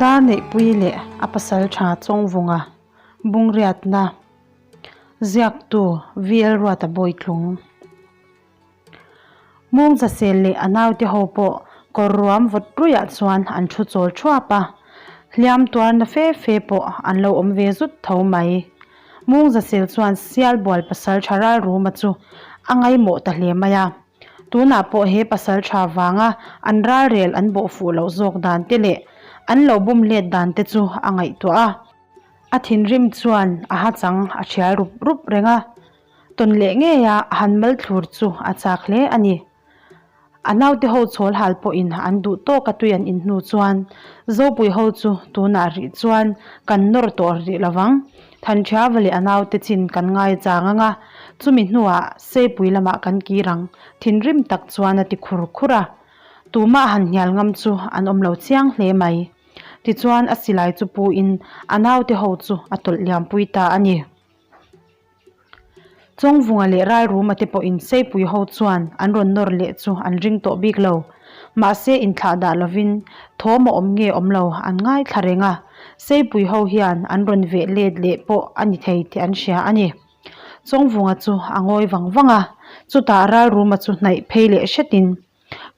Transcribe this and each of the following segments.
Darneihpuii leh a pasaltha Chawngvunga Bungriatna Ziaktu VL Ruata Bawitlung Mungzasel leh a naute ho pawh kawr ruam vawt ruiah chuan an thu chawl thuap a, hliam tuarna fe fe pawh an lo awm ve zut tho mai. Mungzasel chuan Sialbual pasaltha Ralruma chu a ngaimawh ta hle mai a. Tunah pawh he pasal tha vanga an ralrel an bawh fuh loh zawk dan te leh an lo bum let dan te chu a ngaihtuah a. A thinrim chuan a ha chang a thial rup rup reng a, tawn leh ngeia a han mal thlur chu a chak hle a ni. A naute ho chhawl hal pawhin an duh tawk a tui an in hnu chuan Zopui ho chu tunah rih chuan kan nawr tawh rih lovang. Thanṭhiava leh a naute chin kan ngai chang ang a, chumi hnuah Seipui lamah kan kir ang, thinrim tak chuan a ti khur khur a. Tumah han hnial ngam chu an awm lo chiang hle mai. Tichuan a silai chu puin a naute ho chu a tawlh liampui ta a ni. Chawngvunga leh Ralruma te pawhin Seipui ho chuan an rawn nawr leh chu an ring tawh bik lo. Mahse inthlah dah lovin thawm a awm nge awm lo an ngaithla reng a, Seipui ho hian an rawn veh let leh pawh a ni thei tih an hria a ni. Chawngvunga chu a ngawi vang vang a, chutah Ralruma chu hnaih phei leh hretin,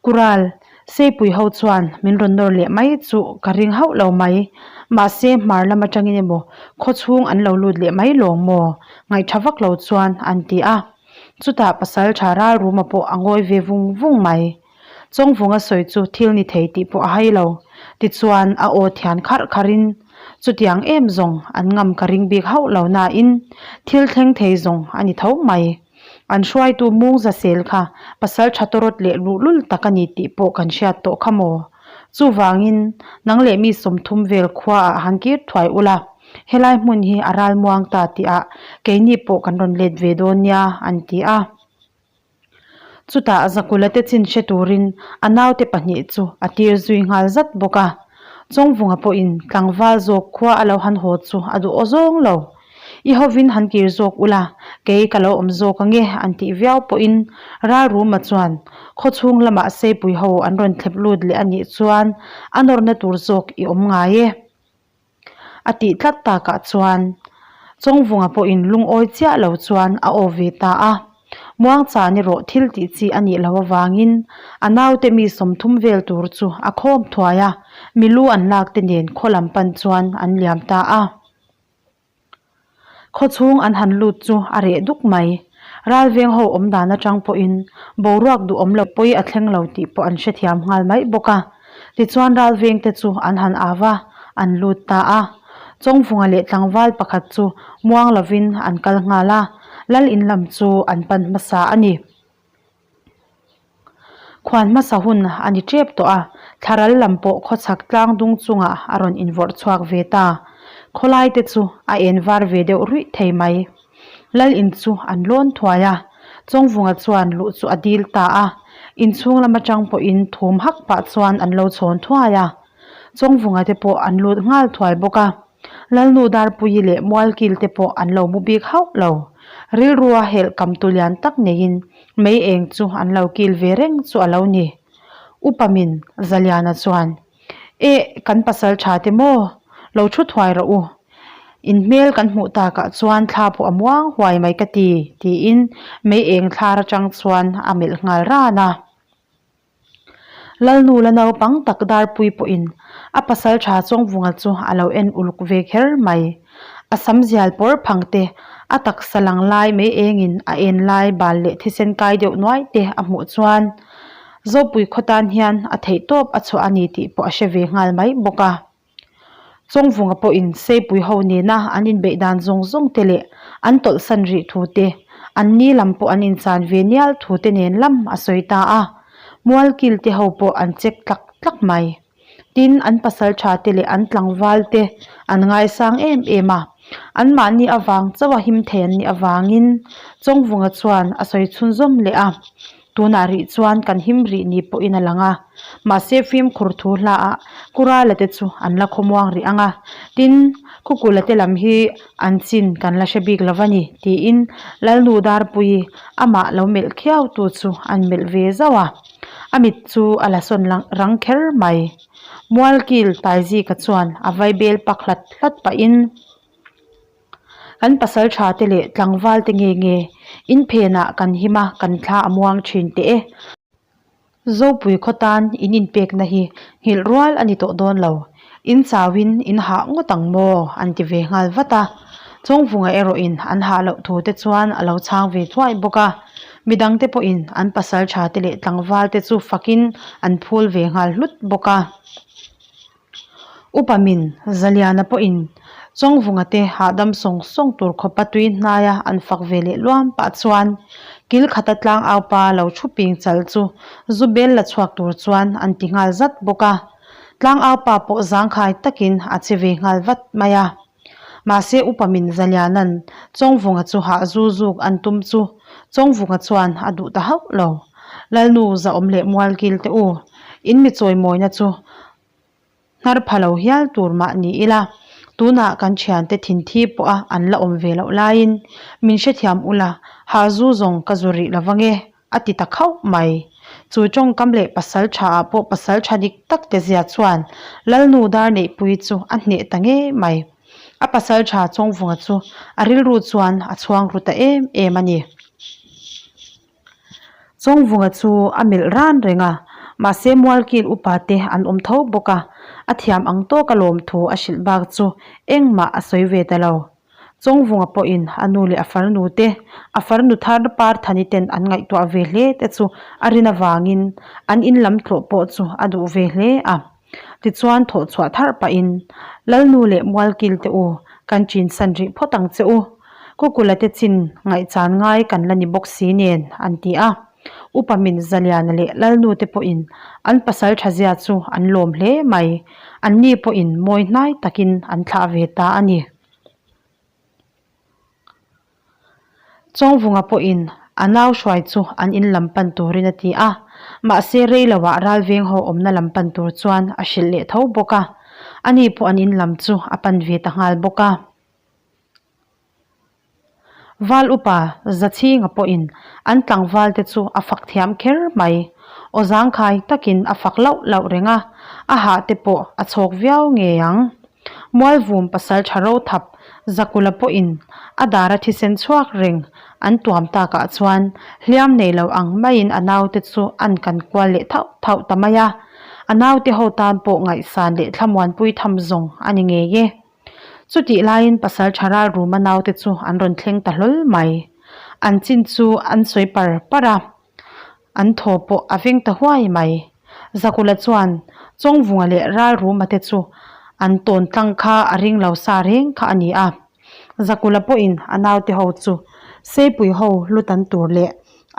Kural, Seipui ho chuan min rawn nawr leh mai chu ka ring hauh lo mai. Mahse hmar lam atangin emaw khawchhung an lo lut leh mai lawng maw? Ngaihtha vak lo chuan an ti a. Chutah pasal tha Ralruma pawh a ngawi ve vung vung mai. Chawngvunga sawi chu thil ni thei tih pawh a hai lo. Tichuan a aw thian kharh kharhin chutiang em zawng an ngam ka ring bik hauh lo nain thil thleng thei zawng a ni tho mai. An hruaitu Mungza sel kha pasal tha tawrawt leh luhlul tak a ni tih pawh kan hriat tawh kha maw? Chuvangin, nang leh mi 30 vel khuaah han kir thuai ula, helai hmun hi a ralmuang ta tihah keini pawh kan rawn let ve dawn nia, an ti a. Chutah Zakula te chin hre turin a naute pahnih chu a tir zui nghal zat bawk a. Chawngvunga pawhin tlangval zawk khua a lo han haw chu a duh aw zawng lo. I hovin han kir zawk ula, kei ka lo awm zawk ange an tih viau pawhin Ralruma chuan khawchhung lamah Seipui ho an rawn thlep lut leh a nih chuan a nawrna tur zawk i awm ngai e a tih tlat takah chuan Chawngvunga pawhin lungawi chiah lo chuan a aw ve ta a. Muangchan erawh thil tih chi a nih loh avangin a naute mi 30 vel tur chu a khawm thuai a, milu an lak te nen khaw lam pan chuan an liam ta a. Khawchhung an han lut chu a reh duk mai. Ralveng ho awm dan atang pawhin boruak duhawm lo pawi a thleng lo tih pawh an hrethiam nghal mai bawk a. Tichuan ralveng te chu an han au a, an lut ta a. Chawngvunga leh tlangval pakhat chu muang lovin an kal nghal a, lal in lam chu an pan hmasa a ni. Khuan hmasa hun a ni tep tawh a, thlaral lam pawh khawchhak tlang dung chungah a rawn invawrh chhuak ve ta. Khawlai te chu a en var ve deuh ruih thei mai. Lal in chu an lawn thuai a, Chawngvunga chuan luh chu a dil ta a, inchhung lam atang pawhin thum hak pah chuan an lo chhawn thuai a. Chawngvunga te pawh an lut nghal thuai bawk a. Lalnu Darpuii leh Mualkil te pawh an lo mu bik hauh lo. Rilrua helh kam tu lian tak neiin mei eng chu an lo kil ve reng chu a lo ni. Upa min Zaliana chuan, Eh, kan pasal tha te maw? Lo thu thuai rawh u. In hmel kan hmuh takah chuan thla pawh a muang huai mai ka ti, tiin mei eng thlar atang chuan a melh nghal ran a. Lalnu la naupang tak Darpui pawhin a pasal tha Chawngvunga chu a lo en uluk ve kher mai. A sam zial pawr phang te, a taksa lang lai mai engin a en lai bal leh thisen kai deuh nuai te a hmuh chuan Zopui khaw tan hian a theihtawp a chhuah a ni tih pawh a hre ve nghal mai bawk a. Chawngvunga pawhin Seipui ho nena an inbeih dan zawng zawng te leh an tawlhsan rih thu te, an ni lam pawh an inchan ve nial thu te nen lam a sawi ta a. Mualkil te ho pawh an chek tlak tlak mai. Tin, an pasal tha te leh an tlangval te an ngaisang em em a. Anmahni avang chauha him thei an nih avangin Chawngvunga chuan a sawi chhunzawm leh a. Tunah rih chuan kan him rih ni pawhin a lang a, mahse fimkhur thu hlaah Kurala te chu an la khawmuang rih ang a, tin, Khukula te lam hi an chin kan la hre bik lo va ni, tiin Lalnu Darpuii amah lo melh khiau tu chu an melh ve zauh a, a mit chu a la sawn rang kher mai. Mualkil Taizika chuan a vaibel pak hlat hlat pahin. Kan pasal tha te leh tlangval te nge nge in phenah kan him a, kan thla a muang thin teh e. Zopui khaw tan in inpekna hi nghilh rual a ni tawh dawn lo. In chauin in hah ngawt ang maw? an ti ve nghal vat a. Chawngvunga erawhin an hah loh thu te chuan a lo chhang ve thuai bawk a. Midangte pawhin an pasal tha te leh tlangval te chu fakin an phul ve nghal hlut bawk a. Upa min Zaliana pawhin Chawngvunga te hahdam sawng sawng tur khawpa tui hnaia an fak ve leh luam pah chuan kil khata tlang aupa lo thu ping chal chu zu bel la chhuak tur chuan an ti nghal zat bawk a. Tlang aupa pawh zangkhai takin a che ve nghal vat mai a. Mahse upa min Zaliana'n Chawngvunga chu hah zu zuk an tum chu Chawngvunga chuan a duh ta hauh lo. Lalnu zahawm leh mualkil te u, in mi chawimawina chu hnar pha lo hial tur mah ni ila, tunah kan thiante thinthi pawha an la awm ve loh laiin min hrethiam ula, hah zu zawng ka zu rih lo vange a ti ta khauh mai. Chu tawngkam leh pasal tha ah pawh pasal tha dik tak te zia chuan Lalnu dar neihpui chu a hneh ta ngei mai. A pasal tha Chawngvunga chu a rilru chuan a chhuang ru ta em em a ni. Chawngvunga chu a melh ran reng a, mahse Mualkil upa te an awm tho bawk a, a thiam ang tawka lawmthu a hrilh bak chu engmah a sawi ve ta lo. Chawngvunga pawhin a nu leh a farnu te, a farnu thar Parthani ten an ngaihtuah ve hle te chu a rin avangin an in lam tlawh pawh chu a duh ve hle a. Tichuan thawh chhuah tharh pahin, Lalnu leh Mualkil te u, kan chinsan rih phawt ang che u. Kukula te chin ngaihchan ngai kan la ni bawk si nen, an ti a. Upa min Zaliana leh Lalnu te pawhin an pasal thazia chu an lawm hle mai. Anni pawhin mawi hnai takin an thlah ve ta a ni. Chawngvunga pawhin a nau hruai chu an in lam pan turin a ti a, mahse rei loah ralveng ho awmna lam pan tur chuan a hrilh leh tho bawk a, ani pawh an in lam chu a pan ve ta nghal bawk a. Val upa Zachhinga pawhin an tlangval te chu a fak thiam kher mai, aw zangkhai takin a fak lauh lauh reng a, a hah te pawh a chhawk viau ngei ang. Mualvum pasal tha ro thap Zakula pawhin a dara thisen chhuak reng an tuam takah chuan hliam nei lo ang maiin a naute chu an kan kual leh thauh thauh ta mai a, a naute ho tan pawh ngaihsan leh thlamuanpui tham zawng a ni ngei e. Chutih laiin pasal tha ral ruma naute chu an rawn thleng ta hlawl mai. An chin chu an sawi par par a. An thaw pawh a veng ta huai mai. Zakula chuan Chawngvunga leh Ralruma te chu an tawn tlang kha a ring lo sa reng kha a ni a. Zakula pawhin a naute ho chu Seipui ho lut an tur leh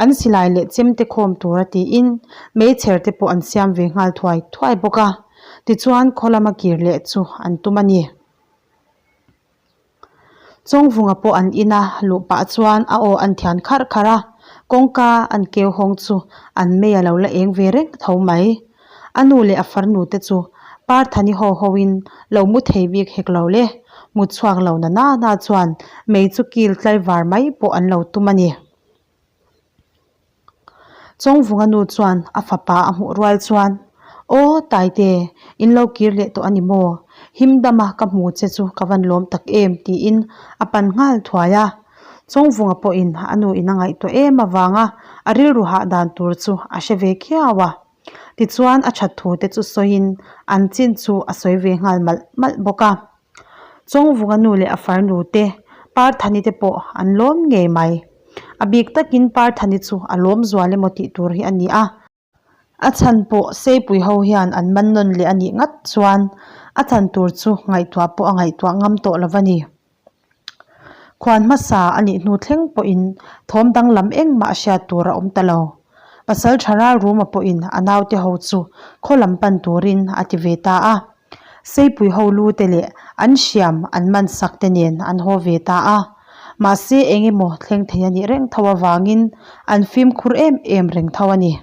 an silai leh chemte khawm tura tiin meichher te pawh an siam ve nghal thuai thuai bawk a. Tichuan khaw lama kir leh chu an tum a ni. Chawngvunga pawh an in a, luh pah chuan a aw an thian kharh kharh a, kawngka an keu hawng chu an mei a lo la eng ve reng tho mai. A nu leh a farnu te chu Parthani haw ho in lo mu thei bik hek lo le, mut chhuak lo na na na chuan mei chu kil tlaivar mai pawh an lo tum a ni. Chawngvunga nu chuan a fapa a hmuh rual chuan, Aw Taite, in lo kir leh tawh a ni maw? Him dama ka hmu che chu ka van lawm tak em? tiin a pan nghal thuai a. Chawngvunga pawhin a nu in a ngaihtuah em avanga a rilru hah dan tur chu a hre ve khiau a. Tichuan a that thu te chu sawiin an chin chu a sawi ve nghal malh malh bawk a. Chawngvunga nu leh a farnu te, Parthani te pawh an lawm ngei mai. A bik takin Parthani chu a lawm zual emaw tih tur hi a ni a. A chhan pawh Seipui ho hian an man nawn leh a nih ngat chuan a chan tur chu ngaihtuah pawh a ngaihtuah ngam tawh lo va ni. Khuan hmasa a nih hnu thleng pawhin thawm danglam engmah hriat tur a awm ta lo. Pasal tha ral Ruma pawhin a naute ho chu khaw lam pan turin a ti ve ta a. Seipui ho lu te leh an hriam an man sak te nen an haw ve ta a. Mahse eng emaw thleng thei a nih reng tho avangin an fimkhur em em reng tho a ni.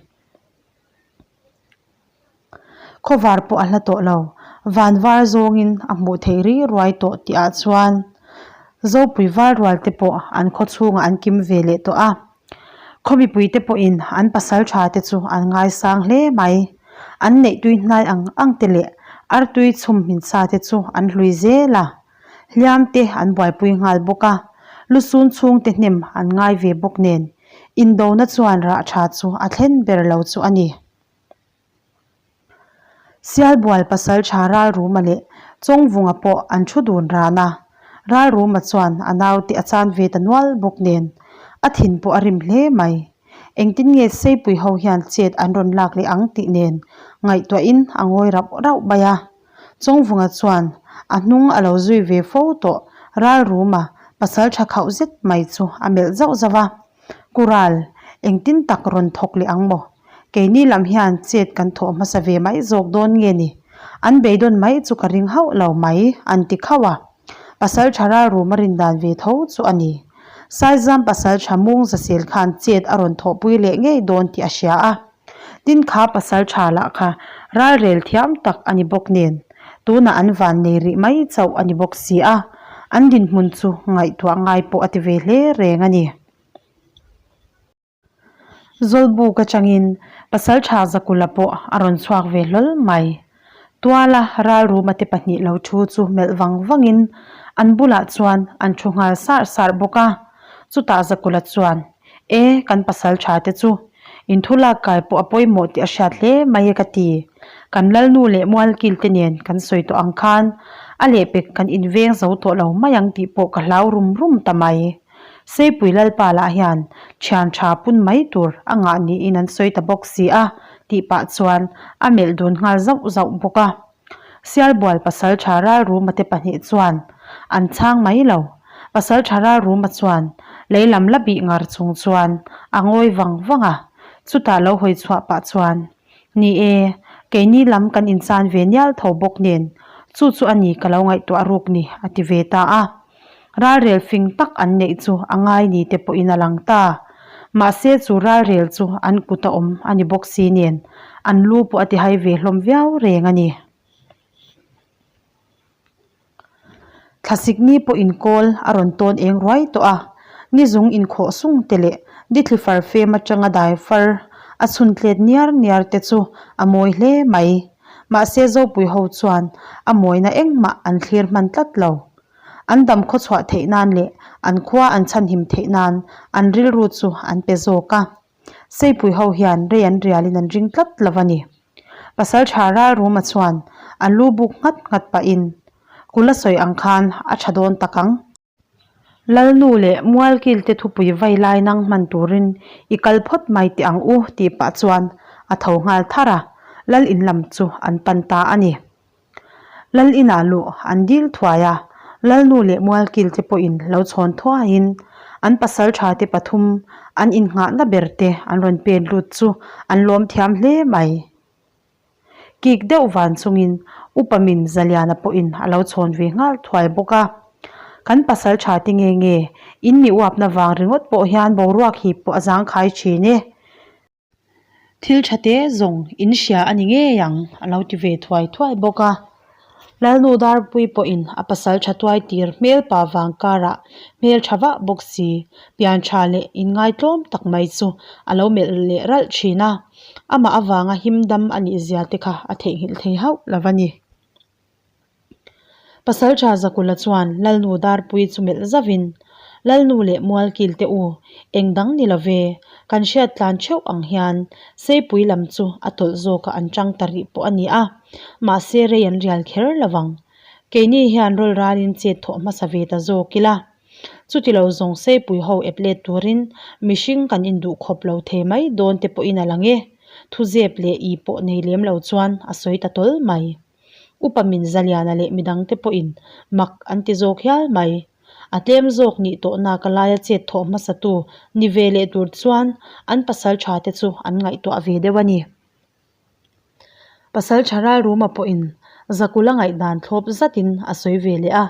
Khawvar pawh a hla tawh lo, van var zawngin a hmuh theih ri ruai tawh tih ah chuan Zopui val rual te pawh an khaw chhungah an kim ve leh tawh a. Khaw mipui te pawhin an pasal tha te chu an ngaisang hle mai. An neih tui hnai ang ang te leh artui chhum hminsa te chu an hlui zel a. Hliam te an buaipui nghal bawk a, lusun chhung te hnem an ngai ve bawk nen indona chuan rah tha chu a thlen ber lo chu a ni. Sialbual pasal tha Ralruma leh Chawngvunga pawh an thu dun ran a, Ralruma chuan a naute a chan ve ta nual bawk nen a thin pawh a rim hle mai. Engtin nge Seipui ho hian chet an rawn lak leh ang tih nen ngaihtuahin a ngawi rauh rauh mai a. Chawngvunga chuan a hnung a lo zui ve fo tawh Ralruma pasal tha khauh zet mai chu a melh zauh zauh a. Kural, engtin tak rawn thawk leh ang maw? Keini lam hian chet kan thawh hmasa ve mai zawk dawn nge ni? An beidawn mai chu ka ring hauh lo mai, an ti khauh a. Pasal tha Ralruma rin dan ve tho chu a ni. Saizam pasal tha mung zasel khan chet a rawn thawhpui leh ngei dawn tih a hria a. Tin kha pasal tha lah kha ralrel thiam tak a ni bawk nen, tunah an van nei rih mai chauh a ni bawk si a, an dinhmun chu ngaihtuah ngai pawh a ti ve hle reng a ni. Zawlbuk atangin pasal tha Zakula pawh a rawn chhuak ve hlawl mai. Tuala ralruma te pahnih lo thu chu melh vang vangin an bulah chuan an thu nghal sarh sarh bawk a. Chutah Zakula chuan, E, kan pasal tha te chu inthu lak kai pawh a pawimawh tih a hriat hle mai e ka ti. Kan lalnu leh mualkil te nen kan sawi tawh ang khan a lehpek kan inveng zo tawh lo mai ang tih pawh ka hlau rum rum ta mai. Seipui Lalpa lah hian thian tha pun mai tur a ngah niin an sawi ta bawk si a tih pah chuan a melh dun nghal zauh zauh bawk a. Sialbual pasal tha Ralruma te pahnih chuan an chhang mai lo. Pasal tha Ralruma chuan lei lam la bih ngar chung chuan a ngawi vang vang a, chutah lo hawi chhuah pah chuan, Ni e, keini lam kan inchan ve nial tho bawk nen, chu chu a ni ka lo ngaihtuah ruk ni a ti ve ta a. Ralrel fing tak an neih chu a ngai ni te pawhin a lang ta. Mahse chu ralrel chu an kut a awm a ni bawk si nen an lu pawh a tihai ve hlawm viau reng a ni. Thlasik ni pawh inkawl a rawn tawn eng ruai tawh a, nizung inkhawh sung te leh dithli far fem atanga dai far a chhun tlet niar niar te chu a mawi hle mai. Mahse Zopui ho chuan a mawina engmah an thlir hman tlat lo. An dam khawchhuah theih nan leh an khua an chhanhim theih nan an rilru chu an pe zawk a. Seipui ho hian rei an rialin an ring tlat lo a ni. Pasal tha Ralruma chuan a lu buk nghat nghat pahin Kula sawi ang khan a tha dawn tak ang. Lalnu leh Mualkil te thupui vai lai nang hman turin i kal phawt mai teh ang u tih pah chuan a tho nghal thar a, Lal in lam chu an pan ta a ni. Lal inah luh an dil thuai a, Lalnu leh Mualkil te pawhin lo chhawn thuaiin an pasal tha te pathum an innghahna ber te an rawn pen lut chu an lawm thiam hle mai. Kik deuh van chungin Upa Min Zaliana pawhin a lo chhawn ve nghal thuai bawk a. Kan pasal tha te nge nge in mi uapna vang ringawt pawh hian boruak hip pawh a zangkhai thin e. Thil tha te zawng in hria a ni ngei ang a lo ti ve thuai thuai bawk a. Lalnu Darpui pawhin a pasal tha tuai tir hmel pa vang karah hmel tha vah bawk si, pian tha leh inngaitlawm tak mai chu a lo melh leh ralh thin a, amah avanga him dam a nih zia te kha a theihnghilh thei hauh lo a ni. Pasalṭha Zakula chuan Lalnu Darpui chu melh zauhin, Lalnu leh Mualkil te u, eng dang ni lo ve, kan hriat tlan theuh ang hian Seipui lam chu a tawlh zawkah an chang ta rih pawh a ni a, mahse rei an rial kher lo vang. Keini hian rawl ralin chet thawh hmasa ve ta zawk ila. Chuti lo zawng Seipui ho ep let turin mihring kan induh khawp lo thei mai dawn te pawhin a lang e, thuzep leh i pawh nei lem lo chuan a sawi ta tawl mai. Upa min Zaliana leh midangte pawhin mak an ti zawk hial mai. A tlem zawk nih tawh nak alaia chet thawh hmasatu ni ve leh tur chuan an pasal tha te chu an ngaihtuah ve deuh a ni. Pasal tha Ralruma pawhin Zakula ngaihdan thlawp zatin a sawi ve leh a.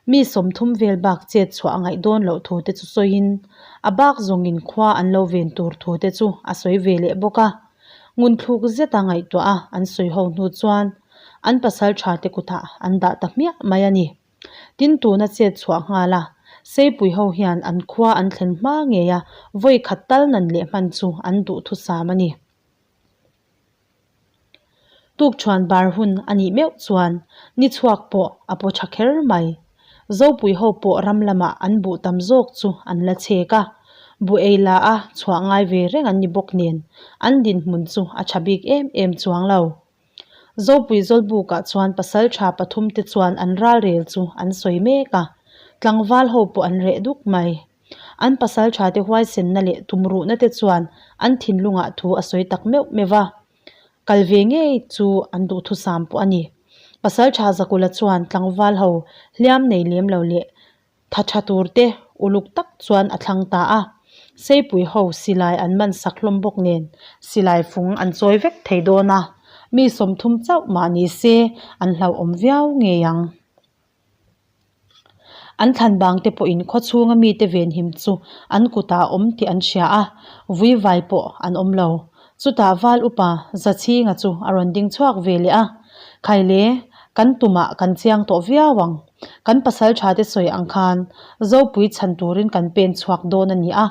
Mi 30 vel bak chet chhuah a ngaih dawn loh thu te chu sawiin a bak zawngin khua an lo ven tur thu te chu a sawi ve leh bawk a. Ngunthluk zeta ngaihtuah a an sawi ho hnu chuan an pasal tha te kutah an dah ta hmiah mai a ni. Tin tuna chet chhuah nghal a, Seipui ho hian an khua an thlen hma ngei a vawi khat tal nan leh hman chu an duhthusam a ni. Tukṭhuan bar hun a nih meuh chuan ni chhuak pawh a paw ṭha kher mai. Zopui ho pawh ram lamah an buh tam zawk chu an la chhek a, buh ei la a chhuah ngai ve reng an ni bawk nen an dinhmun chu a ṭha bik em em chuang lo. Zopui Zawlbukah chuan pasalṭha pathumte chuan an ralrel chu an sawi mek a, tlangval ho pawh an reh duk mai. An pasalṭhate huaisenna leh tumruhna te chuan an thinlungah thu a sawi tak meuh meuh va, kal ve ngei chu an duhthusam pawh a ni. Pasalṭha Zakula chuan tlangval ho hliam nei lem lo leh tha tha tur te uluk tak chuan a thlang ta a. Seipui ho silai an man sak hlawm bawk nen silai fung an chawi vek thei dawn a, mi 30 chauh mah ni se an hlauhawm viau ngei ang. An thlan bang te pawhin khaw chhunga mite venhim chu an kutah a awm tih an hria a, vuivai pawh an awm lo. Chutah val upa Zachhinga chu a rawn ding chhuak ve leh a, Khaile, kan tumah kan chiang tawh viau ang. Kan pasal tha te sawi ang khan Zopui chhan turin kan pen chhuak dawn a ni a,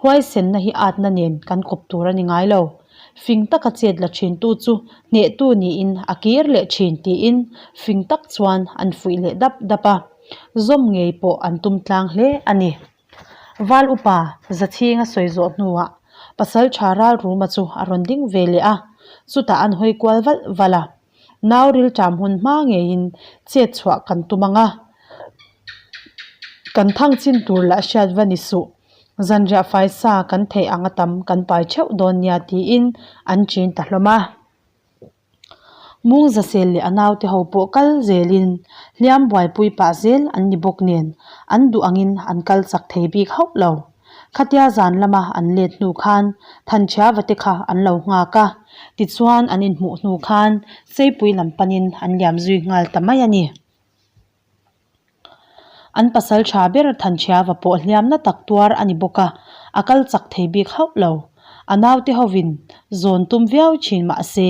huaisenna hi atna nen kan kawp tur a ni ngai lo. Fing taka chet la thintu chu hnehtu niin a kir leh thin tiin fing tak chuan an fuih leh dap dap a, zawm ngei pawh an tum tlang hle a ni. Val upa Zachhinga sawi zawh hnuah pasal tha Ralruma chu a rawn ding ve leh a, chutah an hawi kual valh valh a. Nau rilṭam hun hma ngeiin chet chhuah kan tum ang a, kan thang chin tur lah hriat va ni suh. Zanriah faisa kan theih ang a tam kan pai theuh dawn nia tiin an ṭin ta hlawm a. Mungzasel leh a naute ho pawh kal zelin hliam buaipui pah zel an ni bawk nen an duh angin an kal chak thei bik hauh lo. Khatia zan lama an let hnu khan Thanchhiava te kha an lo nghak a, tichuan an inhmuh hnu khan Seipui lam panin an liam zui nghal ta mai a ni. An pasal tha ber Thanchhiava pawh hliamna tak tuar a ni bawk a, a kal chak thei bik hauh lo. A naute hovin zawn tum viau thin mah se,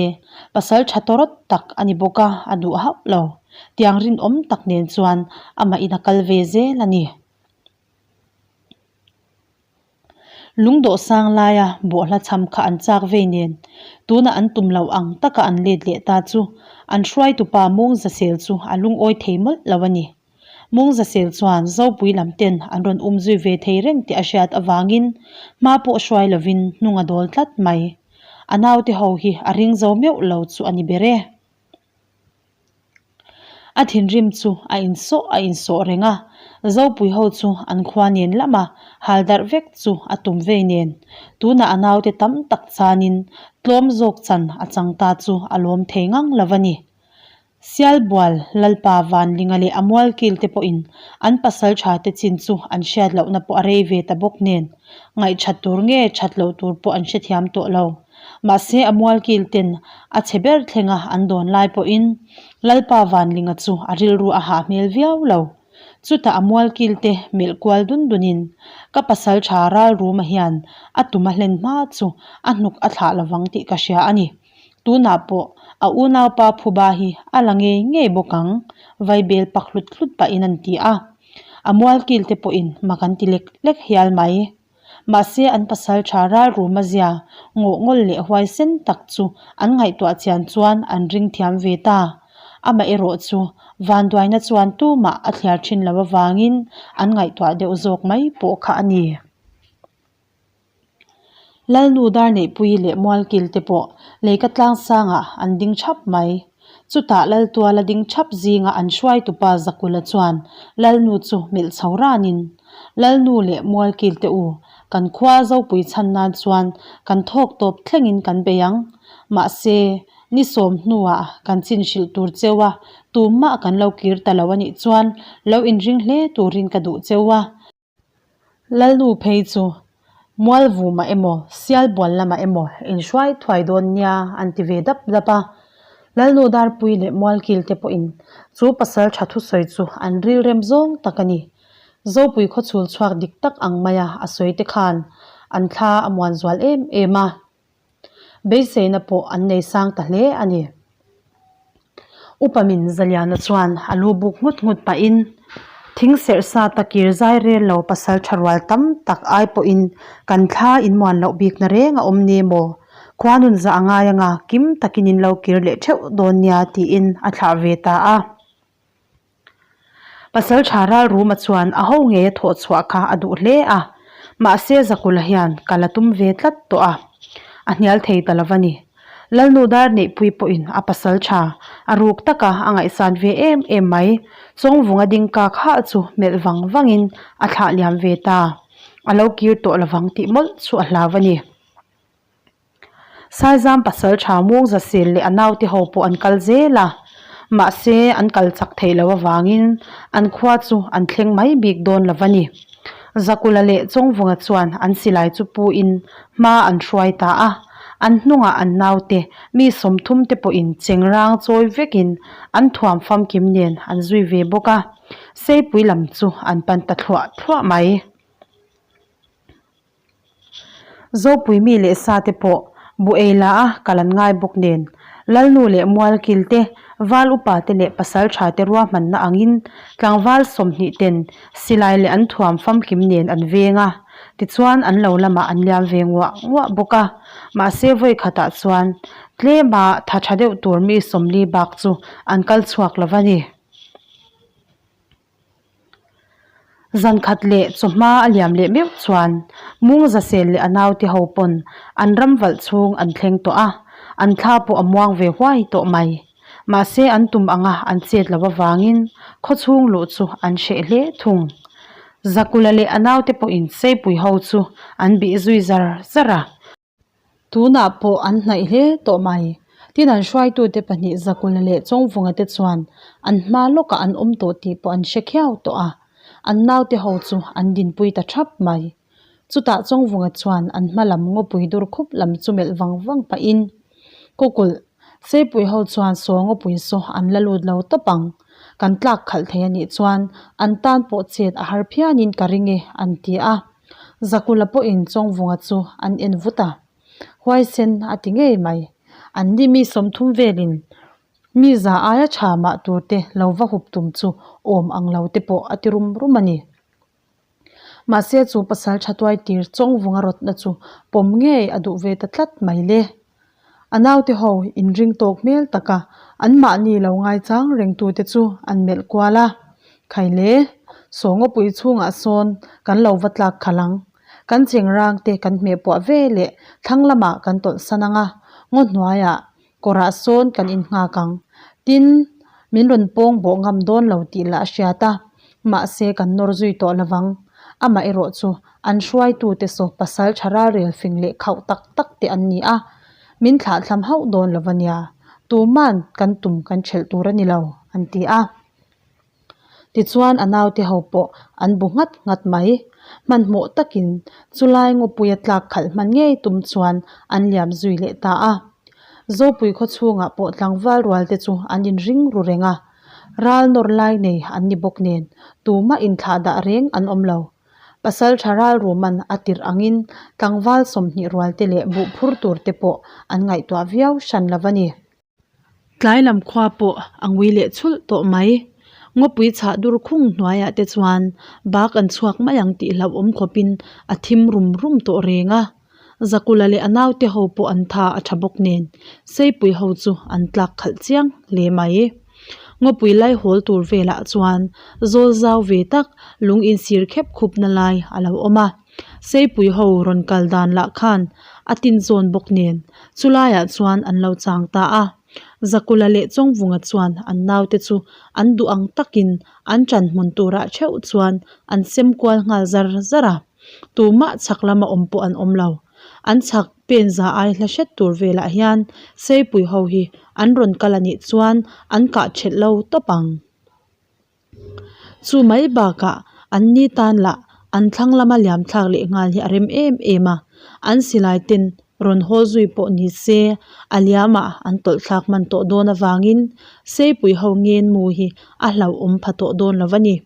pasal tha tawrawt tak a ni bawk a, a duh hauh lo. Tiang rinawm tak nen chuan amah in a kal ve zel a ni. Lungdawh sang laia bawhhla chham kha an chak vei nen, tunah an tum lo ang taka an let leh ta chu an hruaitupa Mungzasel chu a lungawi thei mawlh lo a ni. Mungzasel chuan Zopui lam ten an rawn um zui ve thei reng tih a hriat avangin hma pawh hruai lovin hnung a dawl tlat mai. A naute ho hi a ring zo meuh lo chu a ni ber e. A thinrim chu a insawh a insawh reng a, Zopui ho chu an khua nen lama hal darh vek chu a tum vei nen, tunah a naute tam tak chanin tlawm zawk chan a chang ta chu a lawm thei ngang lo a ni. Sialbual Lalpa Vanlinga leh a mualkil te pawhin an pasal tha te chin chu an hriat lohna pawh a rei ve ta bawk nen, ngaihṭhat tur nge ṭhat loh tur pawh an hrethiam tawh lo. Mahse a mualkil ten a chhe ber thlenga an dawn lai pawhin Lalpa Vanlinga chu a rilru a hah hmel viau lo. Chutah a mualkil te melh kual dun dunin ka pasal tha Ralruma hian a tum a hlen hma chu a hnuk a thlah lovang tih ka hria a ni. Tunah pawh a unaupa Phuba hi a la ngei ngei bawk ang, vaibel pak hlut hlut pahin an ti a. A mualkil te pawhin mak an ti lek lek hial mai. Mahse an pasal tha Ralruma zia ngawh ngawl leh huaisen tak chu an ngaihtuah chian chuan an ring thiam ve ta. Amaherawh chu vanduaina chuan tumah a thliar thin lo avangin an ngaihtuah deuh zawk mai pawh kha a ni. Lalnu Darneihpui leh Mualkil te pawh leika tlang sangah an ding thap mai. Chutah Laltuala ding thap zinga an hruaitupa Zakula chuan Lalnu chu melh chho ranin, Lalnu leh Mualkil te u, kan khua Zopui chhan nan chuan kan thawk tawp thlengin kan bei ang. Mahse, ni sawm hnuah kan chin hrilh tur cheu a, tumah kan lo kir ta lo a nih chuan lo inring hle turin ka duh cheu a. Lalnu phei chu Mualvumah emaw Sialbual lamah emaw inhruai thuai dawn nia an ti ve dap dap a. Lalnu Darpui leh Mualkil te pawhin chu pasal tha thusawi chu an rilrem zawng tak a ni. Zopui khawchhul chhuak dik tak ang maia a sawi te khan an thla a muan zual em em a. Beiseina pawh an nei sang ta hle a ni. Upa min Zaliana chuan a lu buk nghut nghut pahin thing serh sa ta kir zai rel lo pasal tha rual tam tak ai pawhin kan thla inmuan loh bikna reng a awm ni maw? Khua nun zah a ngai anga kim takin in lo kir leh theuh dawn nia tiin a thlah ve ta a. Pasal tha Ralruma chuan a ho ngei a thawh chhuah kha a duh hle a, mahse Zakula hian kal a tum ve tlat tawh a, a hnial thei ta lo va ni. Lalnu dar neihpui pawhin a pasal tha a ruk taka a ngaihsan ve em em mai, Chawngvunga ding kak hah chu melh vang vangin a thlah liam ve ta. A lo kir tawh lovang tih mawlh chu a hlau a ni. Saizam pasal tha Mungza sel leh a naute ho pawh an kal zel a, mahse an kal chak theih loh avangin an khua chu an thleng mai bik dawn lo va ni. Zakula leh Chawngvunga chuan an silai chu puin hma an hruai ta a, an hnungah an naute mi 30 te pawhin chengrang chawi vekin an thuam famkim nen an zui ve bawk a, Seipui lam chu an pan ta thluah thluah mai. Zopui mi leh sa te pawh buh ei la a kal an ngai bawk nen, Lalnu leh Mualkil te, Val upa te leh pasal tha te ruahmanna angin tlangval 20 ten silai leh an thuam famkim nen an veng a, tichuan an lo lamah an liam ve nguah nguah bawk a, mahse vawi khatah chuan tlema tha tha deuh tur mi 40 bak chu an kal chhuak lo va ni. Zan khat leh chawhma a liam leh meuh chuan Mungzasel leh a naute ho pawn an ram valh chhung an thleng tawh a, an thla pawh a muang ve huai tawh mai. Mahse an tum anga an chet loh avangin khawchhung luh chu an hreh hle thung. Zakula leh a naute pawhin Seipui ho chu an bih zui zar zar a. Tunah pawh an hnaih hle tawh mai. Tin an hruaitute pahnih Zakula leh Chawngvunga te chuan an hma lawkah an awm tawh tih pawh an hre khiau tawh a, an naute ho chu an dinpui ta thap mai. Chutah Chawngvunga chuan an hma lam ngawpui dur khup lam chu melh vang vang pahin, Kukulh, Seipui ho chuan saw ngawpui saw an la lut lo tawp ang. Kan tlak khalh thei a nih chuan an tan pawh chet a har phianin ka ring e, an ti a. Zakula pawhin Chawngvunga chu an en vut a, huaisen a ti ngei mai. An ni mi 30 velin mi za aia tha mah tur te lo va hup tum chu awm ang lo te pawh a ti rum rum a ni. Mahse chu pasal tha tuai tir Chawngvunga rawtna chu pawm ngei a duh ve ta tlat mai le. A naute ho inring tawk hmel taka anmahni lo ngaichang rengtute chu an melh kual a, Khaile, saw ngawpui chhungah sawn kan lo va tlak khalh ang. Kan chengrang te kan hmeh puah ve leh thlang lamah kan tawlh san ang a, ngaw hnuaiah kawrah sawn kan innghak ang. Tin, min rawn pawng bawh ngam dawn lo tih lah a hriat a, mahse kan nawr zui tawh lovang. Amah erawh chu an hruaitute saw pasal tha ralrel fing leh khauh tak tak te an ni a, min thlahthlam hauh dawn lo a nia, tuman kan tum kan thelh tur a ni lo, an ti a. Tichuan a naute ho pawh an bu nghat nghat mai. Hmanhmawh takin chulai ngawpuia tlak khalh hman ngei tum chuan an liam zui leh ta a. Zopui khaw chhungah pawh tlangval rual te chu an inring ru reng a. Ral nawr lai nei an ni bawk nen tumah inthlah dah reng an awm lo. Pasal tha ral ruman a tirh angin tlangval 20 rual te leh buh phur tur te pawh an ngaihtuah viau hran lo a ni. Tlai lam khua pawh a ngui leh chhulh tawh mai. Ngawpui chhah dur khung hnuaiah te chuan bak an chhuak mai ang tih hlauhawm khawpin a thim rum rum tawh reng a. Zakula leh a naute ho pawh an tha a tha bawk nen Seipui ho chu an tlak khalh chiang hle mai. Ngawpui lai hawl tur velah chuan zawl zau ve tak lung insir khep khupna lai a lo awm a. Seipui ho rawn kal dan lah khan a tin zawn bawk nen chulaiah chuan an lo chang ta a. Zakula leh Chawngvunga chuan an naute chu an duh ang takin an ṭan hmun turah theuh chuan an sem kual nghal zar zar a. Tumah chhak lama awm pawh an awm lo. An chhak pen za ai hla hret tur velah hian Seipui ho hi an rawn kal a nih chuan an kah thelh lo tawp ang. Chu mai bakah an ni tan lah an thlang lama liam thlak leh nghal hi a rem em em a, an silai ten Rawn haw zui pawh ni se, a liamah an tawlh thlak hman tawh dawn avangin Seipui ho ngen mu hi a hlauhawm pha tawh dawn lo a ni.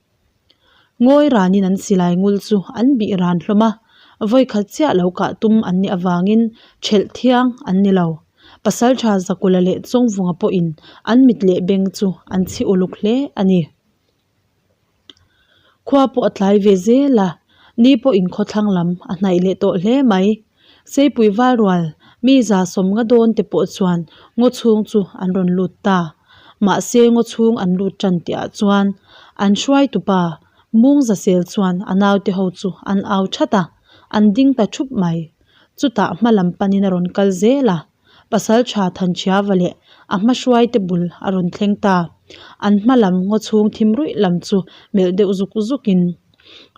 Ngawi ranin an silai ngul chu an bih ran hlawm a, vawikhat chiah lo kah tum an nih avangin ṭhelh thiang an ni lo. Pasalṭha Zakula leh Chawngvunga pawhin an mit leh beng chu an chhi uluk hle a ni. Khua pawh a tlai ve zel a, ni pawhin khawthlang lam a hnaih leh tawh hle mai. Seipui valrual mi za sawmnga dawn te pawh chuan ngaw chhung chu an rawn lut ta. Mahse ngaw chhung an lut tan tih ah chuan an hruaitupa Mungza sel chuan a naute ho chu an au that a, an ding ta thup mai. Chutah hma lam panin a rawn kal zel a. Pasal tha Thanchhiava leh a hma hruaite bul a rawn thleng ta. An hma lam ngaw chhung thim ruih lam chu melh deuh zuk zukin,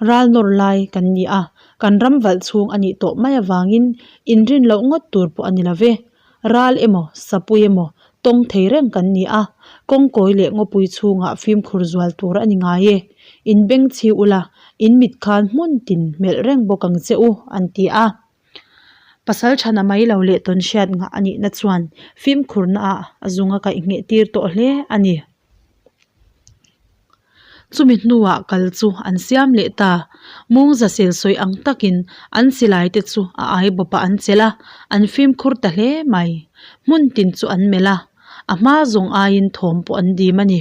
Ral nawr lai kan ni a, kan ram valh chhung a nih tawh mai avangin inrin loh ngawt tur pawh a ni lo ve. Ral emaw, sapui emaw tawng thei reng kan ni a, kawngkawi leh ngawpui chhungah fimkhur zual tur a ni ngai e. In bengchhi ula, in mit khan hmun tin melh reng bawk ang che u, an ti a. Pasal chhana mai lo leh tawn hriat ngah a nihna chuan fimkhurna ah a zung a kaih ngheh tir tawh hle a ni. Chumi hnuah kal chu an siam leh ta. Mungza sel sawi ang takin an silai te chu a ai bawpah an chelh a, an fimkhur ta hle mai. Hmun tin chu an melh a, a hma zawng aiin thawm pawh an dim a ni.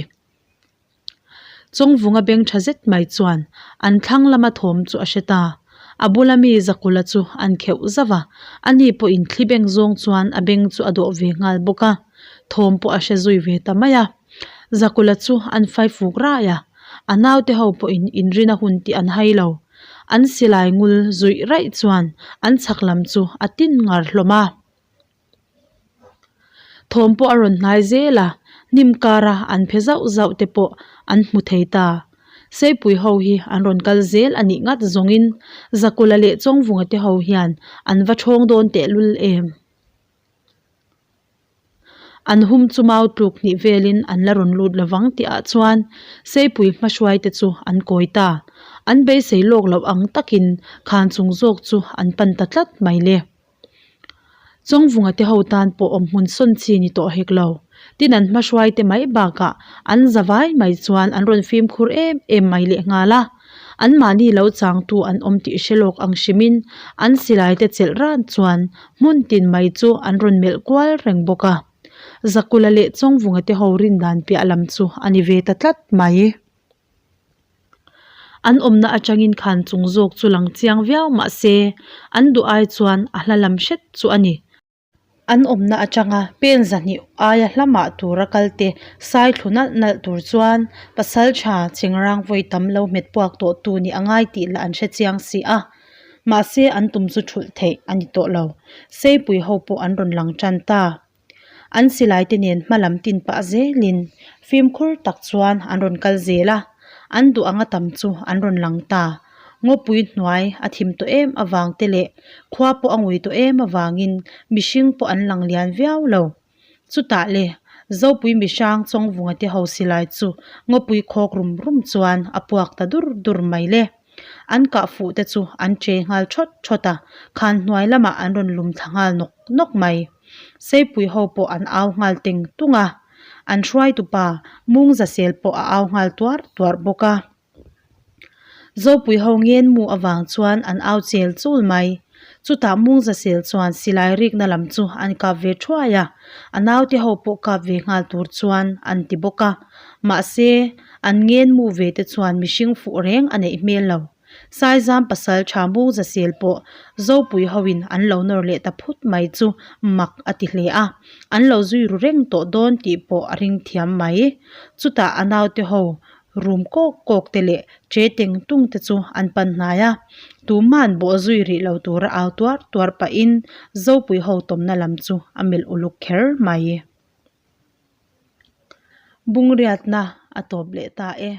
Chawngvunga beng tha zet mai chuan an thlang lama thawm chu a hre ta. A bula mi Zakula chu an kheuh zauh a, ani pawhin thli beng zawng chuan a beng chu a dawh ve nghal bawk a, thawm pawh a hre zui ve ta mai a. Zakula chu an fai fuk rai a, a naute ho pawhin inrina hun tih an hai lo. An silai ngul zuih raih chuan an chhak lam chu a tin ngar hlawm a. Thawm pawh a rawn hnai zel a, hnim kara an phe zauh zauh te pawh an hmu thei ta. Seipui ho hi an rawn kal zel a nih ngat zawngin Zakula leh Chawngvunga te ho hian an va ṭhawng dawn tehlul em? An hum chu mau tluk hnih velin an la rawn lut lovang tihah chuan Seipui hmahruai te chu an kawi ta. An beisei lawk loh ang takin khan chung zawk chu an pan ta tlat mai le. Chawngvunga te ho tan pawh awm hmun sawn chi ni tawh hek lo. Tin an hmahruai te mai bakah an za vai mai chuan an rawn fimkhur em em mai leh nghal a. An mahni lo changtu an awm tih hre lawk ang hrimin an silai te chelh ran chuan hmun tin mai chu an rawn melh kual reng bawk a. Zakula leh Chawngvunga te ho rin dan piah lam chu a ni ve ta tlat mai. An awmna atangin khan chung zawk chu lang chiang viau mah se an duh ai chuan a hla lam hret chu a ni. An awmna atanga pen zahnih aia hla mah tura kalte sai thlu nalh nalh tur chuan pasal tha chingrang vawi tam lo hmet puak tawh tu nih a ngai tih lah an hre chiang si a. Mahse an tum chu thulh theih a ni tawh lo. Seipui ho pawh an rawn lang tan ta. An silai te nen hma lam tin pah zelin fimkhur tak chuan an rawn kal zel a, an duh anga tam chu an rawn lang ta. Ngawpui hnuai a thim tawh em avang te leh khua pawh a ngui tawh em avangin mihring pawh an lang lian viau lo. Chutah le Zopui mihrang Chawngvunga te ho silai chu ngawpui khawk rum rum chuan a puak ta dur dur mai le. An kah fuh te chu an che nghal thawt thawt a, khan hnuai lamah an rawn lum thla nghal nawk nawk mai. Seipui ho pawh an au nghal teng tung a, an hruaitupa Mungza sel pawh a au nghal tuar tuar bawk a. Zopui ho ngen mu avang chuan an au chel chul mai. Chutah Mungza sel chuan silai rikna lam chu an kap ve thuai a, a naute ho pawh kap ve nghal tur chuan an ti bawk a. Mahse, an ngen mu ve te chuan mihring fuh reng a neih hmel lo. Saizam pasal tha Mungza sel pawh Zopui hoin an lo nawr leh ta phut mai chu mak a ti hle a, an lo zui ru reng tawh dawn tih pawh a ring thiam mai. Chutah a naute ho Rum kawk kawk te leh che teng tung te chu an pan hnai a, tuma'n bawh zui rih lo tura au tuar tuar pahin Zopui ho tawmna lam chu a melh uluk kher mai. Bungriatna a tawp leh ta e.